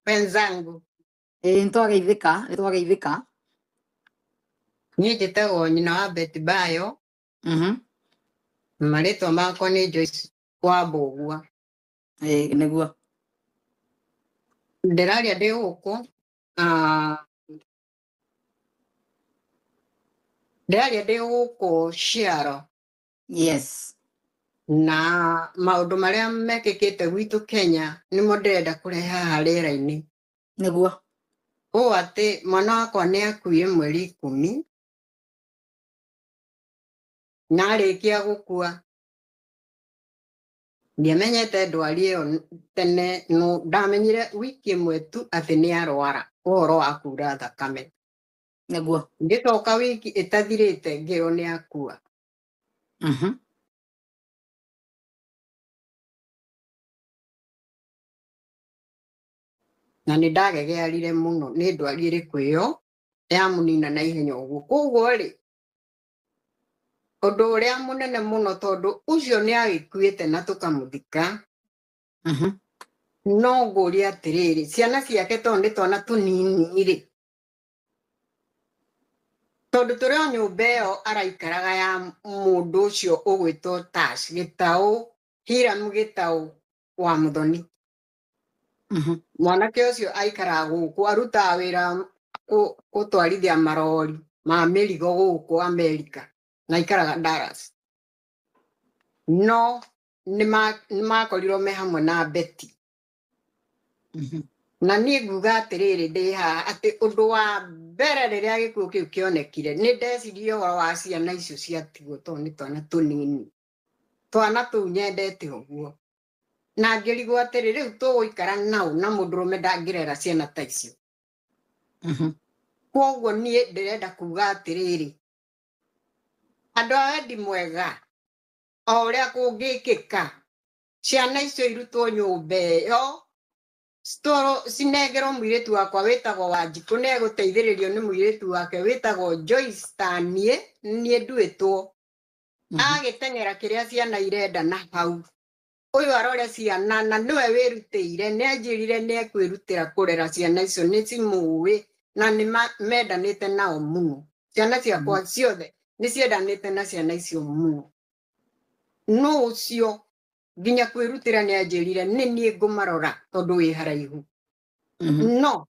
Wenzangu. Ĩĩ nĩtwageithĩka, nĩtwageithĩka. Niĩ njĩtagwo nyina wa Betty Bayo. Marĩtwa makwa nĩ Joyce wa Mbũgua. Ĩĩ nĩguo. Ndĩraria ndĩ gũkũ, ndĩraria ndĩ gũkũ Ciaro. Yes. Na maũndũ marĩa mekĩkĩte gwitũ Kenya nĩmo ndĩrenda kũrehe haha rĩera-inĩ. Nĩguo. Ũũ atĩ mwana wakwa nĩ akuire mweri 10 na arĩkia gũkua ndiamenyete ndwari ĩyo tene, no ndamenyire wiki ĩmwe tu atĩ nĩ arwara ũhoro wa kura thakame. Nĩguo. Ngĩcoka wiki ĩtathirĩte ngĩrwo nĩ akua. Na nĩ ndagegearire mũno nĩ ndwari ĩrĩkũ ĩyo yamũnina na ihenya ũguo. Koguo rĩ, ũndũ ũrĩa mũnene mũno tondũ ũcio nĩ agĩkuĩte na tũkamũthika. No ngũria atĩrĩrĩ, ciana ciake tondũ nĩ twana tũnini rĩ, tondũ tũrĩ o nyũmba ĩyo araikaraga ya mũndũ ũcio ũgwĩtwo Tash Gĩtaũ, Hiram Gĩtaũ wa Mũthoni. Mwanake ũcio aikaraga gũkũ, arutaga wĩra gũtwarithia marori ma mĩrigo gũkũ Amerika na aikaraga Dallas. No nĩmakorirwo me hamwe na Betty. Na niĩ nguga atĩrĩrĩ ndĩ haha atĩ ũndũ wa mbere rĩrĩa gĩkuũ kĩu kĩonekire nĩ ndecirie ũhoro wa ciana icio ciatigwo tondũ nĩ twana tũnini, twana tũu nyendete ũguo, na ngĩrigwo atĩrĩ rĩu tũgũikara nau na mũndũrũme ndangĩrera ciana ta icio. Koguo niĩ ndĩrenda kuga atĩrĩrĩ, andũ a wendi mwega o ũrĩa kũngĩkĩka ciana icio irutwo nyũmba ĩyo citwarwo cinengerwo mũirĩtu wakwa wĩtagwo Wanjikũ, nĩ egũteithĩrĩrio nĩ mũirĩtu wake wĩtagwo Joyce ta niĩ, niĩ nduĩtwo. Agĩteng'era kĩrĩa ciana irenda na hau ũyũ arore ciana na nĩwe wĩrutĩire, nĩ anjĩrire nĩ ekwĩrutĩra kũrera ciana icio, nĩ cimũĩ na nĩ mendanĩte nao mũno. Ciana ciakwa ciothe nĩ ciendanĩte na ciana icio mũno. No ũcio nginya kwĩrutĩra nĩ anjĩrire nĩ niĩ ngũmarora tondũ wĩ haraihu. No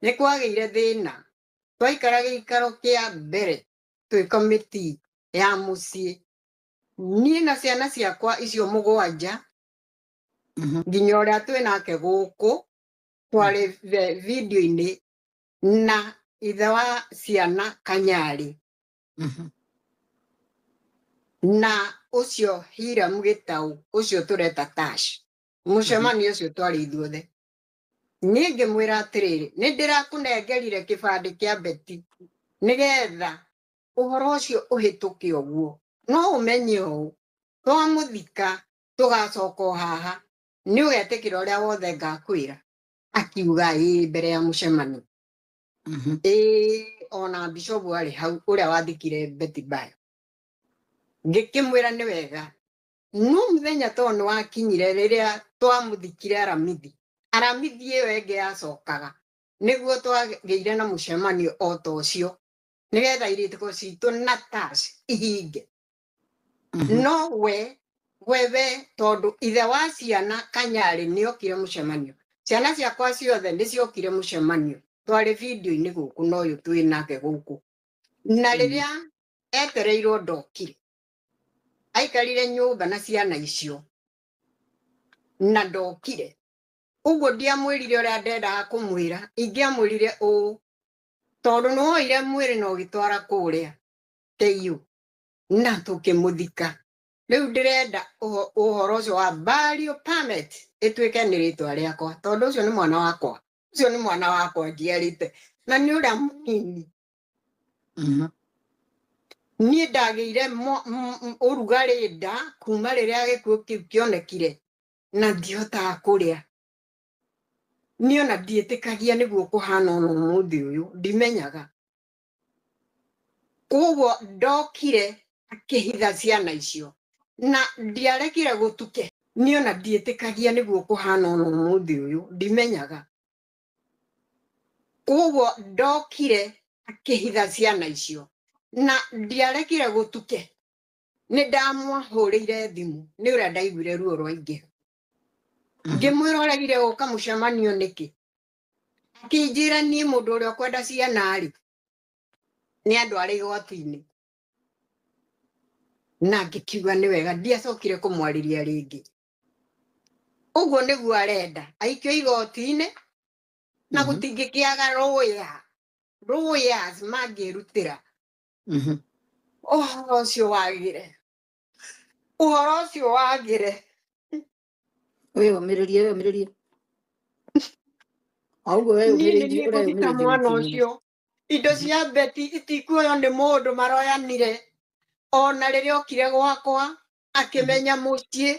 nĩ kwagĩire thĩna, twaikara gĩikaro kĩa mbere twĩ komiti ya mũciĩ, niĩ na ciana ciakwa icio 7 nginya ũrĩa twĩ nake gũkũ twarĩ video-inĩ na ithe wa ciana Kanyarĩ. Na ũcio Hiram Gĩtaũ ũcio tũreta Tash, mũcemanio ũcio twarĩ ithuothe. Niĩ ngĩmwĩra atĩrĩrĩ, nĩ ndĩrakũnengerire kĩbandĩ kĩa Betty nĩgetha ũhoro ũcio ũhĩtũke ũguo, no ũmenye ũũ, twamũthika tũgacoka o haha, nĩ ũgetĩkĩra ũrĩa wothe ngakwĩra. Akiuga ĩĩ mbere ya mũcemanio. Ĩĩ ona Bishop arĩ hau ũrĩa wathikire Betty Bayo. Ngĩkĩmwĩra nĩ wega, no mũthenya tondũ nĩ wakinyire rĩrĩa twamũthikire Aramithi, Aramithi ĩyo ĩngĩ yacokaga, nĩguo twagĩire na mũcemanio o ta ũcio nĩgetha irĩtĩko citũ na Tash ihinge. No wewe tondũ ithe wa ciana Kanyarĩ nĩokire mũcemanio, ciana ciakwa ciothe nĩciokire mũcemanio, twarĩ video-inĩ gũkũ na ũyũ twĩ nake gũkũ. Na rĩrĩa etereirwo ndokire, aikarire nyũmba na ciana icio na ndokire. Ũguo ndiamwĩrire ũrĩa ndendaga kũmwĩra, ingĩamwĩrire ũũ tondũ nĩwoire mwĩrĩ na ũgĩtwara kũrĩa KU na tũkĩmũthika. Rĩu ndĩrenda ũhoro ũcio wa burial permit ĩtuĩke nĩ rĩtwa rĩakwa, tondũ ũcio nĩ mwana wakwa, ũcio nĩ mwana wakwa njiarĩte na nĩ ũrĩa mũnini. Niĩ ndagĩire ũrugarĩ nda kuma rĩrĩa gĩkuũ kĩu kĩonekire na ndihotaga kũrĩa. Niĩ ona ndiĩtĩkagia nĩguo kũhana ona ũmũthĩ ũyũ, ndimenyaga. Koguo ndokire akĩhitha ciana icio na ndiarekire gũtuke. Niĩ ona ndiĩtĩkagia nĩguo kũhana ona ũmũthĩ ũyũ, ndimenyaga. Koguo ndokire akĩhitha ciana icio na ndiarekire gũtuke, nĩ ndamwahũrĩire thimũ nĩ ũrĩa ndaiguire ruo rwaingĩha. Ngĩmwĩra ũregire gũka mũcemanio nĩkĩ? Akĩnjĩra niĩ mũndũ ũrĩa ũkwenda ciana rĩ nĩ andũ arĩa igoti-inĩ. Na ngĩkiuga nĩ wega, ndiacokire kũmwarĩria rĩngĩ. Ũguo nĩguo arenda aikio igoti-inĩ na gũtingĩkĩaga lawyers mangĩrutĩra ũhoro ũcio wagĩre, ũhoro ũcio wagĩre. Wĩyũmĩrĩrie, wĩyũmĩrĩrie. O ũguo Niĩ nĩ weyũmĩrĩirie niĩ ngũthika ũreyũmĩrĩria mwana mũtumia. ũcio. Indo cia Beti itikuoywo nĩ mũndũ maroyanire. Ona rĩrĩa okire gwakwa akĩmenya mũciĩ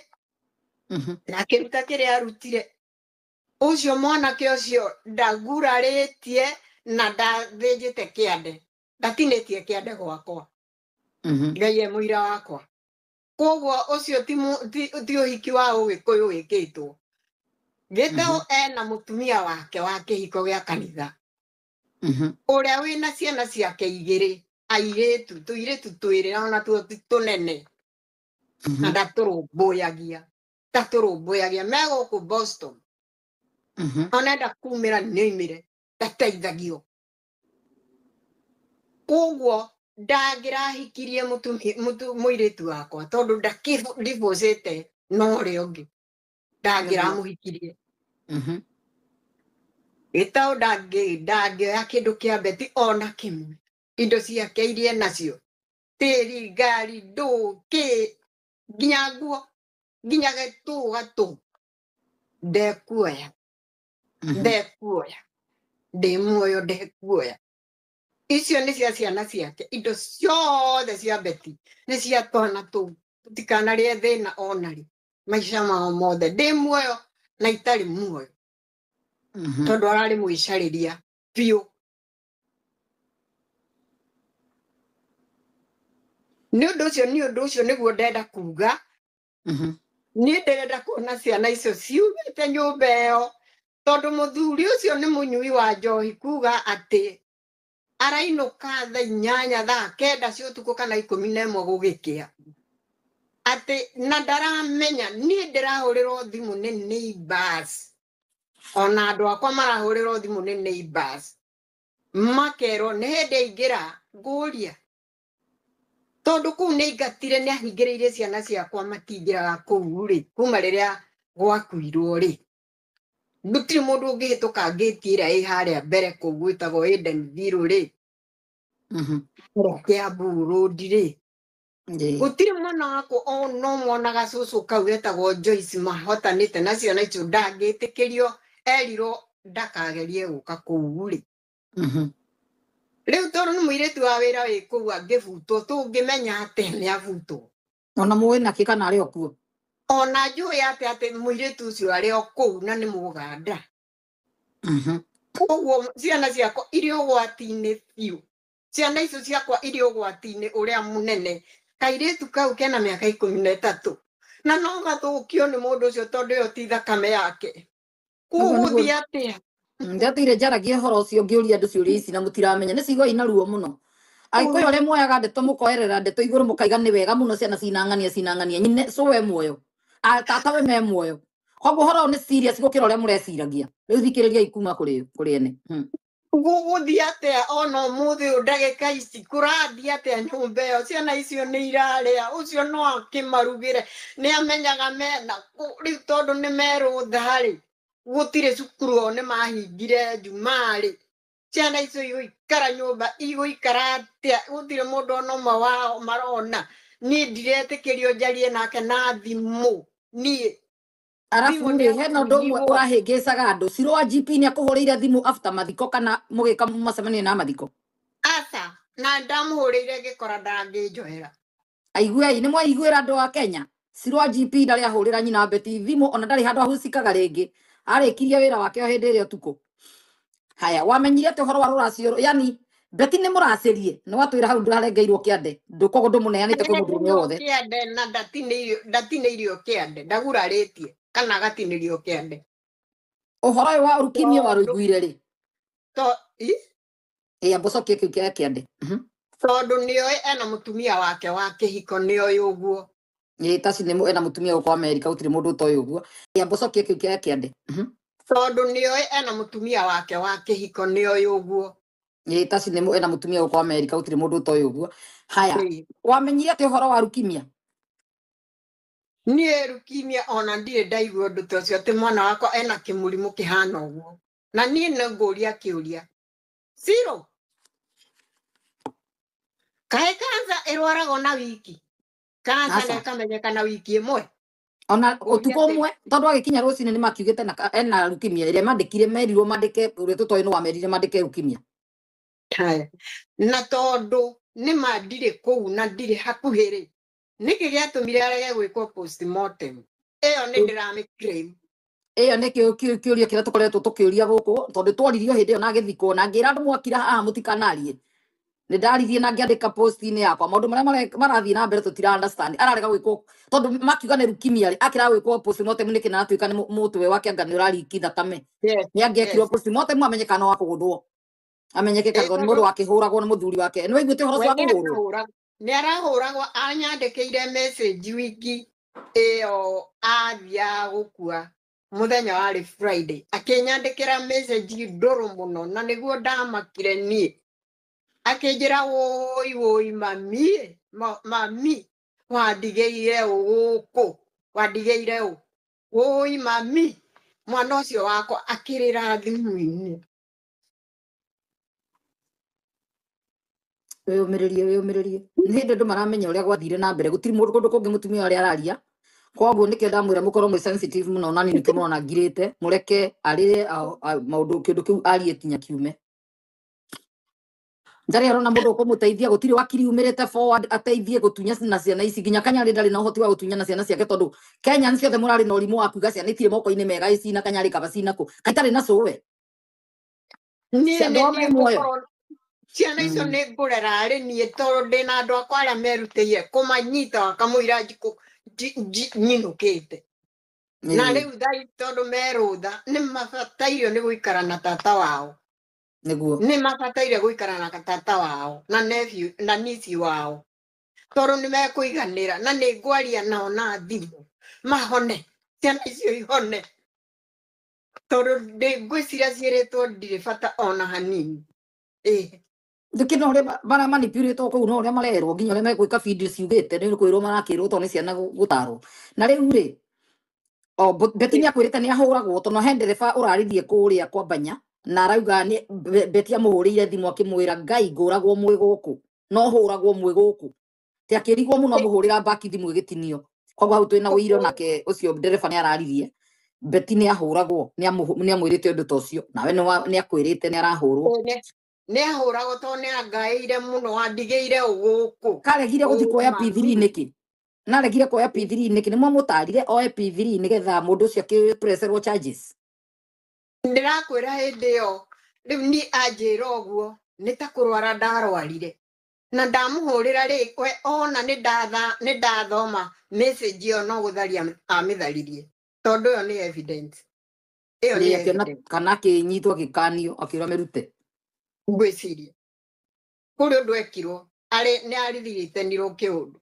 na akĩruta kĩrĩa arutire. Ũcio mwanake ũcio ndagurarĩtie na ndathĩnjĩte kĩande, ndatinĩtie kĩande gwakwa. Ngai e mũira wakwa. Koguo ũcio ti ũhiki wa ũgĩkũyũ wĩkĩtwo. Gĩtaũ ena mũtumia wake wa kĩhiko gĩa kanitha ũrĩa wĩna ciana ciake igĩrĩ, airĩtu, tũirĩtu twĩrĩ na ona tuo ti tũnene, na ndatũrũmbũyagia, ndatũrũmbũyagia. Me gũkũ Boston, ona enda kumĩra nĩoimĩre, ndateithagio. Koguo ndangĩrahikirie mũirĩtu wakwa tondũ ndakĩdivorcĩte na ũrĩa ũngĩ, ndangĩramũhikirie. Gĩtaũ ndangĩoya kĩndũ kĩa Beti ona kĩmwe. Indo ciake iria nacio, tĩri, ngari, ndũ, kĩ, nginya nguo, nginya gĩtũ gatũ, ndekuoya, ndekuoya, ndĩ muoyo ndekuoya. Icio nĩ cia ciana ciake, indo ciothe cia Beti nĩ cia twana tũu, tũtikanarĩe thĩna ona rĩ maica mao mothe, ndĩ muoyo na itarĩ muoyo, tondũ ararĩ mwĩcarĩria biũ. Nĩ ũndũ ũcio, nĩ ũndũ ũcio nĩguo ndenda kuga. Niĩ ndĩrenda kuona ciana icio ciumĩte nyũmba ĩyo, tondũ mũthuri ũcio nĩ mũnyui wa njohi, kuga atĩ arainũka thaa 8 thaa 9 cia ũtukũ kana 11 gũgĩkĩa, atĩ na ndaramenya. Niĩ ndĩrahũrĩrwo thimũ nĩ neighbors, ona andũ akwa marahũrĩrwo thimũ nĩ neighbors, makerwo nĩ hĩndĩ aingĩra ngũria, tondũ kũu nĩ aingatire, nĩ ahingĩrĩirie ciana ciakwa matingĩraga kũu rĩ, kuma rĩrĩa gwakuirwo rĩ, gũtirĩ mũndũ ũngĩhĩtũka ngĩti ĩrĩa ĩ harĩa mbere kũu gwĩtagwo Eden View rĩ, Kiambu Road rĩ, gũtirĩ mwana wakwa no mwonaga cũcũ kau getagwo Joyce mahotanĩte na ciana icio, ndangĩtĩkĩrio, erirwo ndakagerie gũka kũu rĩ. Rĩu tondũ nĩ mũirĩtu wa wĩra wĩ kũu angĩbutwo, tũngĩmenya atĩa nĩ abutwo? Ona mũĩ nakĩ kana arĩ o kuo? Ona njũĩ atĩ atĩ mũirĩtu ũcio arĩ o kũu na nĩ Mũganda. Koguo ciana ciakwa irĩ ũgwati-inĩ biũ, ciana icio ciakwa irĩ ũgwati-inĩ ũrĩa mũnene. Kairĩtu kau kena mĩaka 13 na no gathũkio nĩ mũndũ ũcio tondũ ĩyo ti thakame yake. Gũgũthiĩ atĩa? Ndiatũire njaragia ũhoro ũcio ngĩũria andũ ciũria ici na mũtiramenya, nĩ ciugo ina ruo mũno. Agĩkũyũ arĩa muoyaga ndeto mũkoerera ndeto igũrũ mũkaiga nĩ wega mũno, ciana cinang'ania cinang'ania, nyine cũwe muoyo, tata we me muoyo. Koguo ũhoro ũyũ nĩ serious gũkĩra ũrĩa mũreciragia. Rĩu thikĩrĩriai kuma kũrĩ ene. Gũgũthiĩ atĩa ona ũmũthĩ ũyũ ndagĩka ici kũrathiĩ atĩa nyũmba ĩyo? Ciana icio nĩ irarĩa, ũcio no akĩmarugĩre, nĩ amenyaga mena rĩu tondũ nĩ merũtha rĩ, gũtirĩ cukuru o nĩ mahingire Jumaa rĩ, ciana icio igũikara nyũmba igũikara atĩa? Gũtirĩ mũndũ ona ũmwe wao marona. Niĩ ndiretĩkĩrio njarie nake na thimũ niĩ. Arabu rĩ, hena ũndũ ũmwe ũrahĩngĩcaga andũ. Ciro wa GP nĩ akũhũrĩire thimũ after mathiko kana mũgĩka macemanio na mathiko? Aca, na ndamũhũrĩire ngĩkora ndangĩnjoera. Aiguei, nĩ mwaiguĩra andũ a Kenya. Ciro wa GP ndarĩ ahũrĩra nyina Beti thimũ, ona ndarĩ handũ ahucikaga rĩngĩ. Arĩkirie wĩra wake o hĩndĩ ĩrĩa ũtukũ. Haya, wamenyire atĩ ũhoro wa rũracio, yani Beti nĩ mũracĩrie nĩ watwĩra hau ndũrarengeirwo kĩande koguo ndũmũneanĩte kwĩ mũndũrũme Arengeirwo wothe. kĩande na ndatinĩirio kĩande, ndagurarĩtie kana agatinĩrio kĩande. Ũhoro ũyũ wa rukimia Tondũ warũiguire rĩ? to i Ĩ ambocokie kĩu kĩa kĩande. Tondũ nĩoĩ ena mũtumia wake wa kĩhiko, nĩoĩ ũguo. Ĩ taci nĩ ena mũtumia gũkũ Amerika, gũtirĩ mũndũ ũtoĩ ũguo. Ĩ ambocokie kĩu kĩa kĩande. Tondũ nĩoĩ ena mũtumia wake wa kĩhiko, nĩoĩ ũguo. Ĩ taci nĩ ena mũtumia gũkũ Amerika, gũtirĩ mũndũ ũtoĩ ũguo. Haya, Ĩ. wamenyire atĩ ũhoro wa rukimia? Niĩ rukimia ona ndirĩ ndaigua ũndũ ta ũcio atĩ mwana wakwa ena kĩmũrimũ kĩhana ũguo. Na niĩ nĩ ngũria kĩũria. Ciro, kaĩ kansa ĩrwaragwo na wiki? Kansa Aca. nĩ ĩkamenyeka na wiki ĩmwe? Ona Ngũria ũtukũ atĩrĩ. ũmwe tondũ agĩkinya rũcinĩ nĩ makiugĩte na ena rukimia ĩrĩa mandĩkire, merirwo mandĩke ũrĩa tũtoĩ nĩ wamerire mandĩke rukimia. Haya. Na tondũ nĩ ma ndirĩ kũu na ndirĩ hakuhĩ rĩ, nĩkĩ gĩatũmire arege gwĩkwo postmortem? Ĩyo nĩ ndĩramĩ claim. Ĩyo nĩ kĩũria kĩrĩa tũkoretwo tũkĩũria gũkũ tondũ tworirio hĩndĩ ĩyo na agĩthikwo na ngĩra andũ mwakira haha mũtikanarie. Nĩ ndaririe na ngĩandĩka post-inĩ yakwa maũndũ marĩa marathiĩ na mbere tũtira understand. Ararega gwĩkwo tondũ makiuga nĩ rukimia rĩ, akĩraga gwĩkwo postmortem nĩkĩ na atuĩka nĩ mũtwe wake anga nĩ ũrariki thakame. Yes, Nĩ angĩekirwo yes. postmortem amenye kana wa kũgũthwo. Amenyeke Ĩ kana nĩ tondũ mũndũ wakĩhũragwo nĩ mũthuri wake. Nĩ waiguĩte ũhoro we ũcio wa kũhũrwo? nĩ arahũragwo, anyandĩkĩire message wiki ĩyo athiaga gũkua mũthenya warĩ Friday, akĩnyandĩkĩra message ndũrũ mũno na nĩguo ndamakire niĩ. Akĩnjĩra wũi wũi mami, mami wandigĩire ũ gũkũ, wandigĩire ũ, wũi mami. Mwana ũcio wakwa akĩrĩra thimũ-inĩ. Wĩyũmĩrĩrie, wĩyũmĩrĩrie. Nĩ hĩndĩ andũ maramenya ũrĩa gwathire na mbere. Gũtirĩ mũndũ kũndũ kũngĩ mũtumia ũrĩa araria. Koguo nĩkĩo ndamwĩra mũkorwo mwĩ sensitive mũno na niĩ nĩkĩo mũrona ngirĩte. Mũreke arĩre maũndũ kĩndũ kĩu arie kinya kiume. Ndarĩ arona mũndũ ũkũmũteithia, gũtirĩ wakiri umĩrĩte forward ateithie gũtunya na ciana ici. Nginya Kanyarĩ ndarĩ na ũhoti wa gũtunya na ciana ciake tondũ Kenya ciothe mũrarĩ na ũrimũ wa kuga ciana itirĩ moko-inĩ mega ĩ cina Kanyarĩ kaba cina kũ. Kaĩ itarĩ na cũwe? Niĩ Cia nĩ andũ ao me niĩ muoyo. ngũkorwo ciana icio nĩ ngũrera arĩ niĩ tondũ ndĩna andũ akwa arĩa merutĩire kũmanyita kamũira nyinũkĩte. Na rĩu thaa ici tondũ me rũtha nĩ mabatairio nĩ gũikara na tata wao. Nĩguo. Nĩ mabataire gũikara na tata wao na nephew na niece wao tondũ nĩ mekũiganĩra na nĩ ngwaria nao na thimũ mahone, ciana icio ihone tondũ ngwĩciria ciĩrĩtwo ndirĩ bata ona hanini. Ĩ Ndĩkĩ no ũrĩa bara manipulate kũu no ũrĩa marerwo nginya ũrĩa megwĩka video ciugĩte nĩ kwĩrwo marakĩrwo tondũ nĩ ciana gũtarwo. Na rĩu rĩ o Beti nĩ akwĩrĩte nĩ ahũragwo tondũ he ndereba ũraririe kũrĩa kwa Banya na arauga nĩ Beti amũhũrĩire thimũ akĩmwĩra Ngai ngũragwo mwĩ gũkũ no hũragwo mwĩ gũkũ. Ti akĩrigwo mũno amũhũrĩra baki thimũ ĩgĩtinio. Koguo hau twĩna ũira nake ũcio ndereba nĩ araririe. Beti nĩ ahũragwo, nĩ amwĩrĩte ũndũ ta ũcio nawe nĩ akwĩrĩte nĩ arahũrwo. Nĩ ahũragwo tondũ nĩ angaĩire mũno andigĩire gũkũ. Karegire gũthiĩ kuoya Mami. P3 nĩkĩ? Naregire kuoya P3 nĩkĩ? Nĩ mwamũtarire oe P3 nĩgetha mũndũ ũcio akĩpreserwo charges. Ndĩrakwĩra hĩndĩ ĩyo rĩu niĩ anjĩra ũguo nĩ ta kũrwara ndarwarire na ndamũhũrĩra rĩ we ona nĩ ndathoma message ĩyo no gũtharia amĩtharirie tondũ ĩyo nĩ evidence. Ĩyo nĩ Akĩona evidence. kana akĩnyitwo agĩkanio akĩũra mĩrute. Ngwĩciria kũrĩ ũndũ ekirwo arĩ nĩ ariritanirwo kĩũndũ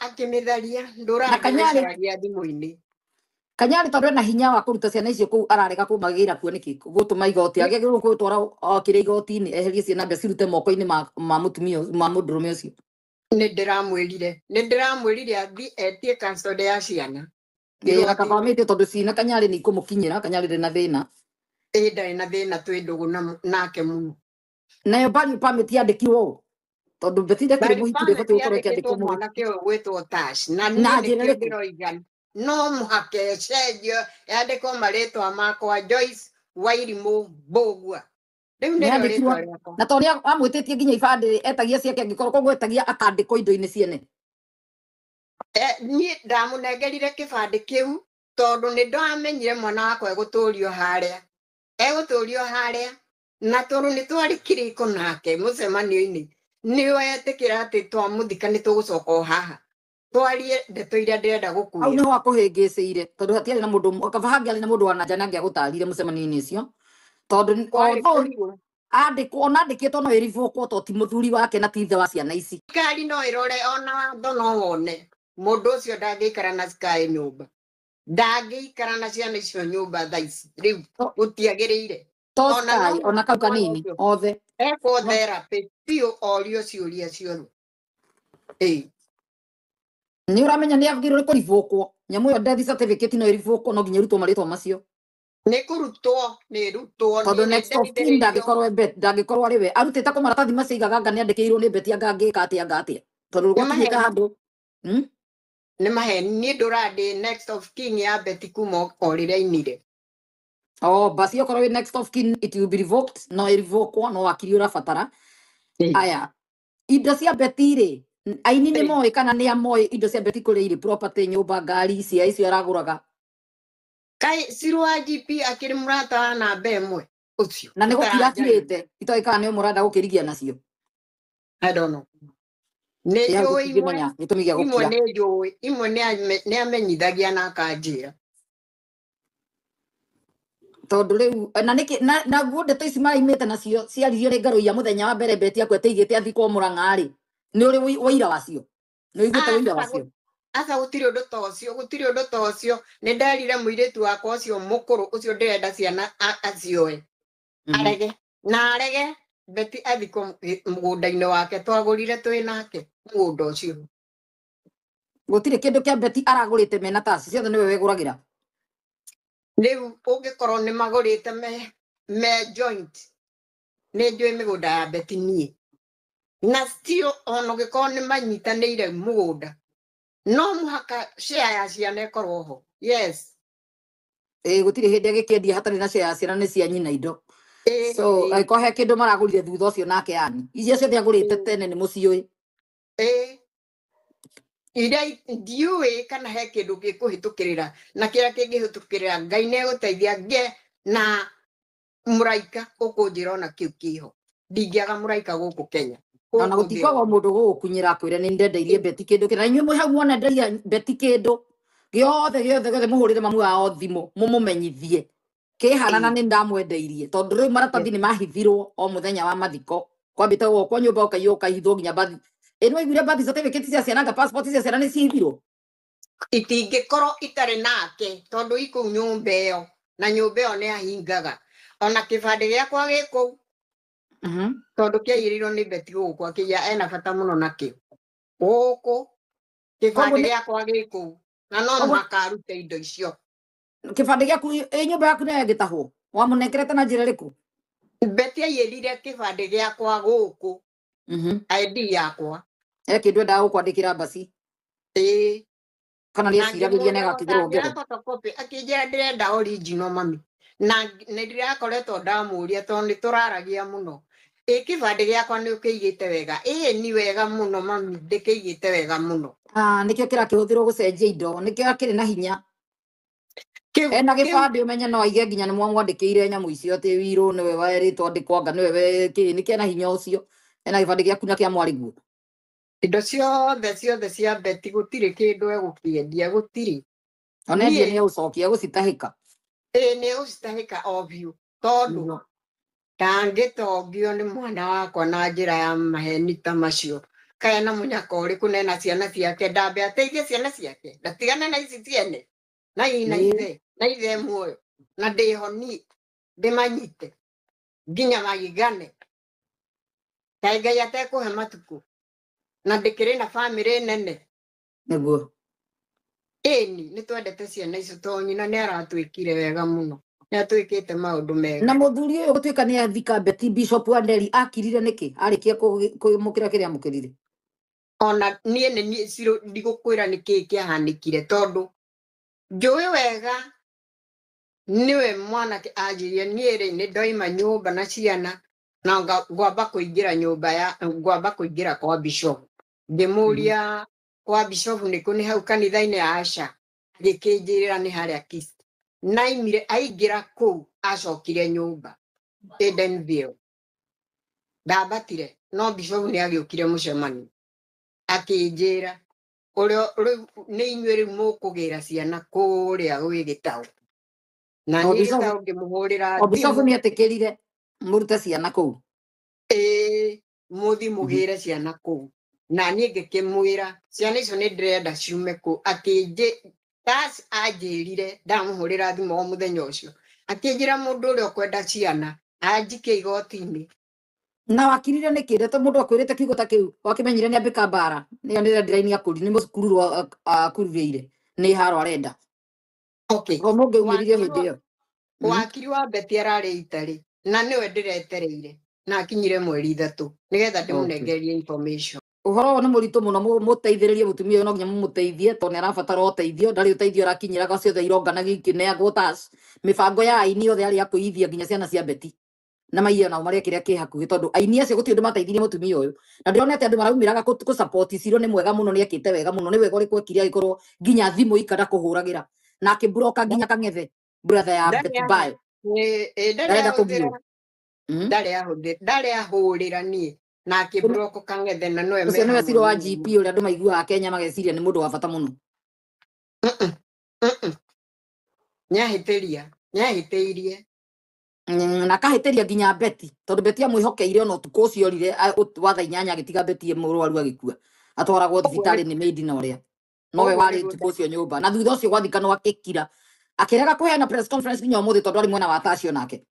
akĩmĩtharia Na Kanyarĩ ndũrangĩmĩcaragia thimũ-inĩ. Kanyarĩ tondũ ena hinya wa kũruta ciana icio kũu ararega kũmagĩra kuo nĩkĩ? Gũtũma igoti agĩrĩirwo gũtwara kĩrĩa igoti-inĩ eherie ciana mbia cirute moko-inĩ ma mũtumia ma mũndũrũme ũcio. Nĩ ndĩramwĩrire athiĩ etie custody ya ciana. Ĩ na kaba amĩtie tondũ cina Kanyarĩ nĩ ikũmũkinyĩra, Kanyarĩ ndĩ na thĩna. Ĩ ndarĩ na thĩna twĩ ndũgũ nake mũno. Nayo value permit yandĩkirwo ũũ tondũ Beti ndakĩrĩ Value mũhiki permit ndĩbatiĩ gũkorwo yandĩkĩtwo ĩkĩandĩkwo mũhiki. mwanake ũyũ gwĩtwo Tash na Na niĩ njĩra nĩkĩo ĩrĩkũ? ndĩroiga no mũhaka ĩcenjio yandĩkwo marĩtwa makwa Joyce Wairimũ Mbũgua. Rĩu nĩrĩo Nĩyandĩkirwo rĩtwa rĩakwa. na tondũ amwĩtĩtie nginya ibandĩ etagia ciake angĩkorwo koguo etagia akandĩkwo indo-inĩ ciene. Niĩ ndamũnengerire kĩbandĩ kĩu tondũ nĩ ndamenyire mwana wakwa egũtũrio harĩa. Egũtũrio harĩa Na tondũ nĩ twarĩ kĩrĩko nake mũcemanio-inĩ, nĩ wetĩkĩra atĩ twamũthika nĩ tũgũcoka o haha twarie ndeto iria ndĩrenda Hau gũkwĩra. nĩho akũhĩngĩcĩire tondũ hatiarĩ na mũndũ, kaba hangĩarĩ na mũndũ wa nanja na angĩagũtarire mũcemanio-inĩ ũcio, tondũ Kwarĩ although kũrigwo. andĩkwo ona andĩkĩtwo no ĩribũkwo to ti mũthuri wake na ti ithe wa ciana ici. Thirikari no ĩrore ona watho no wone mũndũ ũcio ndangĩikara na Sky nyũmba, ndangĩikara na ciana icio nyũmba thaa ici rĩu gũtiagĩrĩire. To Ona no Sky ona kau mwana kanini ũcio othe ekwo no therapy biũ, orio ciũria ciothe. Ĩĩ. Nĩ ũramenya nĩ agĩrĩirwo nĩ kũribũkwo nyamũ ĩyo, death certificate no ĩribũkwo, no nginya ĩrutwo marĩtwa macio. Nĩ kũrutwo, nĩ rutwo. Tondũ Niĩ nĩ next of kin ndeithĩrĩirio. ndangĩkorwo e ndangĩkorwo arĩ we arutĩte kũ maratathi macio aigaga anga nĩ andĩkĩirwo nĩ Beti, anga angĩka atĩa anga atĩa tondũ Nĩ gwakinyĩte maheni. handũ. Nĩ maheni, niĩ ndũra ndĩ next of kin ya Beti kuma o rĩrĩa ainire. Oh, basi okorwo wĩ next of kin it will be revoked, no ĩrivokwo no wakiri ũrabatara. Aya, indo cia Beti rĩ, aini nĩ moĩ kana nĩ amoĩ indo cia Beti kũrĩa irĩ, property, nyũmba, ngari cia icio aragũraga? Kaĩ Ciru wa GP akĩrĩ mũrata wa namba ĩmwe ũcio Na nĩ gũkira ũtaranjaria? akirĩte itoĩ kana nĩ mũrenda gũkĩrigia nacio. I don't know. Nĩ Ĩ hau njũĩ imwe. tũtingĩmenya gĩtũmi gĩa Imwe gũkira. nĩ njũĩ imwe, nĩ amenyithagia na akanjĩra. Tondũ rĩu na nĩkĩ naguo ndeto ici maraimĩte nacio ciaririo nĩ ngarũiya mũthenya wa mbere Beti akwete igĩte athikwo Mũrang'a rĩ, nĩ ũrĩ ũira wacio? Nĩ ũiguĩte ũira wacio? Aca, gũtirĩ ũndũ ta ũcio, gũtirĩ ũndũ ta ũcio. Nĩ nderire mũirĩtu wakwa ũcio mũkũrũ ũcio ndĩrenda ciana acioe, arege na arege Beti athikwo mũgũnda-inĩ wake twagũrire twĩ nake mũgũnda ũcio. Gũtirĩ kĩndũ kĩa Beti aragũrĩte mena taci ciothe nĩwe wegũragĩra? Rĩu ũngĩkorwo nĩ magũrĩte me joint, nĩ njũĩ mĩgũnda ya Beti niĩ, na still ona ũngĩkorwo nĩ manyitanĩire mũgũnda, no mũhaka share ya ciana ĩkorwo ho, yes. Ĩ gũtirĩ hĩndĩ agĩkĩendia hatarĩ na share ya ciana, nĩ cia nyina indo. So angĩkorwo he kĩndũ maragũrire thutha ũcio nake, yani iria ciothe agũrĩte tene nĩ mũciũĩ? Ĩĩ, iria ndiũĩ kana he kĩndũ gĩkũhĩtũkĩrĩra, na kĩrĩa kĩngĩhĩtũkĩrĩra Ngai nĩ egũteithia nge na mũraika ũkũnjĩra ona kĩu kĩho, ndingĩaga mũraika gũkũ Kenya, Ona gũkũ thĩ gũtikoragwo mũndũ gũgũkunyĩra akwĩre nĩ ndendeirie Beti kĩndũ kĩna. Inyuĩ mwĩ hau muona nderia Beti kĩndũ gĩothe gĩothe gĩothe, mũhũrĩre mamu wao thimũ mũmũmenyithie kĩhana na nĩ ndamwendeirie, tondũ rĩu maratathi nĩ mahithirwo o mũthenya wa mathiko, kwambĩte gwokwo nyũmba ũkaiywo ũkahithwo nginya bathi. Ĩ nĩ waiguire bathi certificate cia ciana nga passport cia ciana nĩ cihithirwo? Itingĩkorwo itarĩ nake tondũ ikũu nyũmba ĩyo, na nyũmba ĩyo nĩ ahingaga, ona kĩbandĩ gĩakwa gĩ kũu, tondũ kĩaiyĩrĩirwo nĩ Beti gũkũ akĩiya, ena bata mũno nakĩo gũkũ. Koguo Kĩbandĩ nĩ gĩakwa gĩ kũu na no koguo mũhaka arute indo icio. Kĩbandĩ gĩaku ĩ nyũmba yaku nĩyo ĩngĩtahwo wamũnengerete na njĩra ĩrĩkũ? Beti aiyĩrire kĩbandĩ gĩakwa gũkũ, ID yakwa. He kĩndũ endaga gũkwandĩkĩra mbasi? Ĩĩ. Kana nĩ Na eciragĩria nĩ ngĩmũria agakĩgerwo gũtambĩra ngero? photocopy, akĩnjĩra ndĩrenda original mami, na nĩ ndĩrakoretwo ndamũria tondũ nĩ tũraragia mũno, ĩ kĩbandĩ gĩakwa nĩ ũkĩigĩte wega? Ĩĩ, ni wega mũno mami, ndĩkĩigĩte wega mũno. Ah, nĩkĩo kĩrakĩhũthĩrwo gũcenjia indo, nĩkĩo akĩrĩ na hinya. Kĩu Ena kĩu gĩbandĩ ũmenye no aige nginya nĩ mwamwandĩkĩire nyamũ icio atĩ wirũ nĩwe werĩtwo andĩkwo anga nĩwe we kĩ nĩkĩo ena hinya ũcio, ena gĩbandĩ gĩaku na kĩa mwarĩguo. Indo ciothe ciothe cia Beti gũtirĩ kĩndũ egũkĩendia, gũtirĩ. Ona endia Niĩ nĩ egũcokia egũcitahĩka. Ĩĩ, nĩ egũcitahĩka o biũ tondũ Nĩguo. ndangĩtongio nĩ mwana wakwa na njĩra ya maheni ta macio. Kaĩ na mũnyaka ũrĩkũ nena ciana ciake? Ndambe ateithie ciana ciake, ndatigane na ici ciene na ina ithe na ithe muoyo na ndĩho niĩ ndĩmanyite nginya maigane. Kaĩ Ngai atekũhe matukũ na ndĩkĩrĩ na bamĩrĩ nene? Nĩguo. Ĩni nĩ twendete ciana icio tondũ nyina nĩ aratwĩkire wega mũno, nĩ atwĩkĩte maũndũ mega. Na mũthuri ũyũ gũtuĩka nĩ athika Beti, Bishop Wanderi akirire nĩkĩ arĩkia kũmũkĩra kĩrĩa amũkĩrire? Ona niĩ nĩ niĩ cirũ ndigũkwĩra nĩ kĩĩ kĩahanĩkire tondũ njũĩ wega nĩwe mwanake anjĩrire niĩ rĩ nĩ ndoima nyũmba na ciana na ngwamba kũingĩra nyũmba ya ngwamba kũingĩra kwa bishop, ngĩmũria kwa bishop nĩkũ, nĩ hau kanitha-inĩ? Aca, agĩkĩnjĩrĩra nĩ harĩa Kisii. Naimire aingĩra kũu acokire nyũmba. Edenville. Ndambatire no bishop nĩ agĩũkire mũcemanio akĩnjĩra ũrĩa rĩu nĩ inyuĩ rĩu mũkũgĩra ciana kũrĩa gwĩ gĩtaũ na O niĩ bishop gĩtaũ ngĩmũhũrĩra o bishop thimũ nĩ etĩkĩrire mũrute ciana kũu. Ĩĩ, mũthi mũgĩre ciana kũu na niĩ ngĩkĩmwĩra ciana icio nĩ ndĩrenda ciume kũu akĩnjĩ tas anjĩrire ndamũhũrĩra thimũ o mũthenya ũcio akĩnjĩra mũndũ ũrĩa ũkwenda ciana anjikie igoti-inĩ. Na wakirire nĩkĩ ndeto mũndũ akwĩrĩte kiugo ta kĩu wakimenyire nĩ ambĩka mbara nĩyo nĩ deadline akũri nĩ mũkururwo akururĩire nĩ haro arenda. Okay. Ko mũngĩumĩrire Wakiri hĩndĩ wa ĩyo. Wakiri wa Betty ararĩ itarĩ na nĩwe ndĩretereire na akinyire mweri 3 nĩgetha ndĩmũnengerie information. Ũhoro ũyũ nĩ mũritũ mũno mũteithĩrĩrie mũtumia ũyũ no nginya mũmũteithie tondũ nĩ arabatara ũteithio ndarĩ ũteithio arakinyĩra ciothe ironganagia ikĩneagwo tas mĩbango ya aini othe arĩa akũithia nginya ciana cia Betty na maiye nao marĩa kĩrĩa kĩ hakuhĩ tondũ aini acio gũtirĩ ũndũ mateithirie mũtumia ũyũ na ndĩronete andũ maraumĩraga kũ support Ciro nĩ mwega mũno nĩ ekĩte wega mũno nĩ wega ũrĩkũ ekire agĩkorwo nginya thimũ ikanda kũhũragĩra na akĩmburoka nginya Kang'ethe brother ya Ndarĩ Betty Bayo ĩ ndarĩ ndarenda ahũthĩra kũgiũ ndarĩ ahũthĩra ndarĩ ahũrĩra niĩ na akĩmburoko Kang'ethe na nĩwe me ũcio nĩwe hamwe Ciro wa mũno. GP ũrĩa andũ maiguaga Kenya mageciria nĩ mũndũ wa bata mũno. Nĩahĩtĩria nĩahĩtĩirie Na akahĩtĩria nginya Betty tondũ Betty amwĩhokeire ona ũtukũ ũcio orire wa thaa 8 agĩtiga Betty mũrwaru agĩkua atwaragwo ũguo thibitarĩ nĩ maid na ũrĩa nowe ũguo warĩ nĩguo ũtukũ ũcio nyũmba na thutha ũcio gwathikanwo akĩkira akĩrega kũheana press conference nginya ũmũthĩ tondũ arĩ mwena wa Tacio nake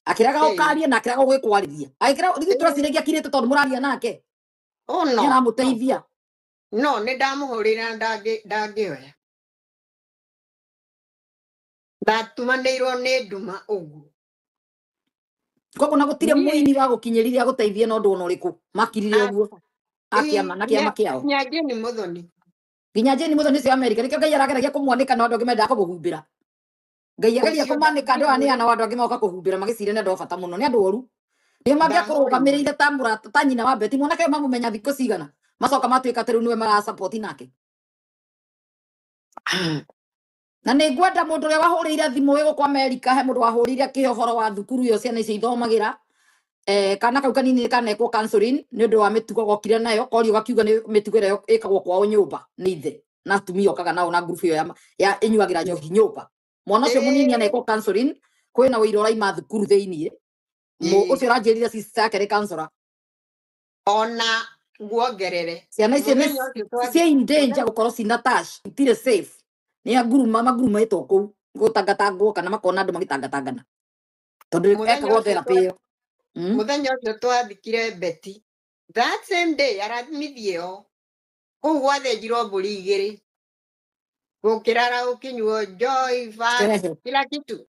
akĩrega gũkaria na akĩrega gũgĩkwarĩria agĩkĩra ithuĩ tũreciragia akirĩte tondũ mũraria nake oh nĩ no aramũteithia. No nĩ ndamũhũrĩra ndangĩoya ndatumanĩirwo nĩ nduma ũguo. Koguo na gũtirĩ Niĩ mũini wa gũkinyĩrire agũteithie na ũndũ ona ũrĩkũ makirire ũguo akĩama na kĩama kĩao nginya Jane Muthoni nginya Jane Muthoni ũcio wa Amerika nĩkĩo Ngai arageragia kũmwanĩka na andũ angĩ mendaga kũmũhumbĩra Ngai ageria ũcio kũmanĩka andũ aya nĩ ana andũ angĩ moka kũhumbĩra magĩciria nĩ andũ a bata mũno nĩ andũ oru nĩo mangĩakũrũgamĩrĩire ta mũrata ta nyina wa Betty mwanake ũyũ mamũmenya thikũ cigana macoka matuĩka atĩ rĩu nĩwe marasupport nake na nĩ ngwenda mũndũ ũrĩa wahũrĩire thimũ ĩ gũkũ Amerika he mũndũ wahũrĩire akĩhe ũhoro wa thukuru ĩyo ciana icio ithomagĩra kana kau kanini nĩ kanekwo counseling nĩ ũndũ wa mĩtugo gokire nayo korio gakiuga nĩ mĩtugo ĩrĩa ĩkagwo kwao nyũmba nĩ ithe na atumia okaga nao na ngurubu ĩyo ya ĩnyuagĩra njohi nyũmba mwana ũcio mũnini anekwo counseling kwĩna wĩira ũraima thukuru thĩiniĩ ũcio ũranjĩrire sister yake nĩ counselor ona nguongerere ciana icio nĩ mũthenya ũcio ciĩ in danger gũkorwo cina tash itirĩ safe nĩ anguruma magurumaĩtwo kũu gũtangatangwo kana makona andũ magĩtangatangana tondũ mũthenya ekagwo ũcio therapy ĩyo. Mũthenya ũcio twathikire Betty that same day aramithi ĩyo kũu gwathĩnjirwo mbũri 2 gũkĩrara gũkĩnyuo joy fast Sherehe. kila kitu.